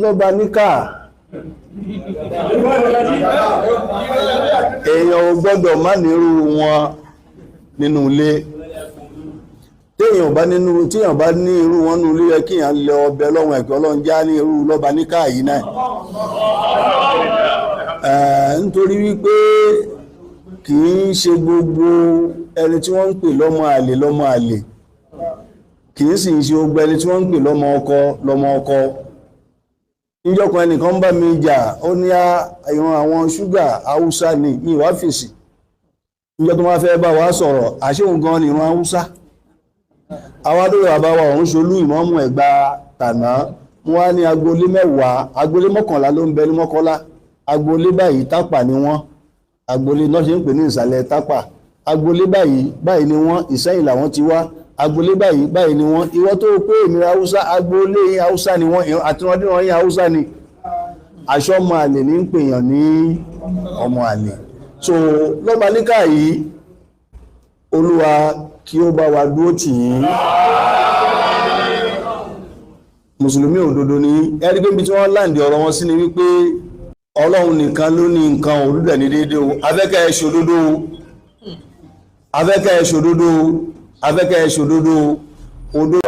Lọ́ba níkà, èèyàn ò gbọ́dọ̀ má nírú wọn nínú ilé. Téèyàn bá ní irú wọn nínú ilé, yẹ kí èèyàn lọ ọbẹ̀ ọlọ́run ẹ̀kọ́ ọlọ́run já ní irú lọ́ba níkà yìí náà, nítorí wípé kì í ṣe gbogbo ẹni tí wọ́n ń pè lọ́mọ àlè lọ́mọ àlè, kì í sì ṣe gbogbo ẹni tí wọ́n ń pè lọ́mọ ọkọ lọ́mọ ọkọ. Níjọ́kan, ẹnìkan bá mi jà, ó ní ìran àwọn ṣúgà Haúsá ni mi wá fèsì. Níjọ́ tó máa fẹ́ bá wa sọ̀rọ̀, àṣéhùn gan ni ìran Haúsá àwa lórí bàbá wa òun ṣolú ìmọ̀ọ́mù Ẹ̀gbá tàná. Wọ́n wá ní agboolé 10, agboolé 11 ló ń bẹ ní Mọ́kọ́lá. Agboolé báyìí, Tápà ni wọ́n. Agboolé náà ṣe ń pè ní ìsàlẹ̀ Tápà. Agboolé báyìí báyìí ni wọ́n, Ìsẹ́yìn làwọn ti wá. Agboolé báyìí báyìí ni wọ́n. Ìwọ tó pé èmi Haúsá, agboolé yín Haúsá ni wọ́n, àtìrandíran yín Haúsá ni. Aṣọ ọmọ àlè ní ń pèèyàn ní ọmọ àlè. So lọ́ba níkà yìí, Olúwa kí ó bá wa dúró tì yín. Mùsùlùmí òdodo ní ẹ̀rí pé ibi tí wọ́n láǹdì ọ̀rọ̀ wọn sí ni wípé Ọlọ́run nìkan ló ní nǹkan òdúdẹ̀ ní déédé o. Afẹ́kẹ́ ẹ ṣòdodo o, afẹ́kẹ́ ẹ ṣòdodo o, afẹ́kẹ́ ẹ ṣòdodo o, odó.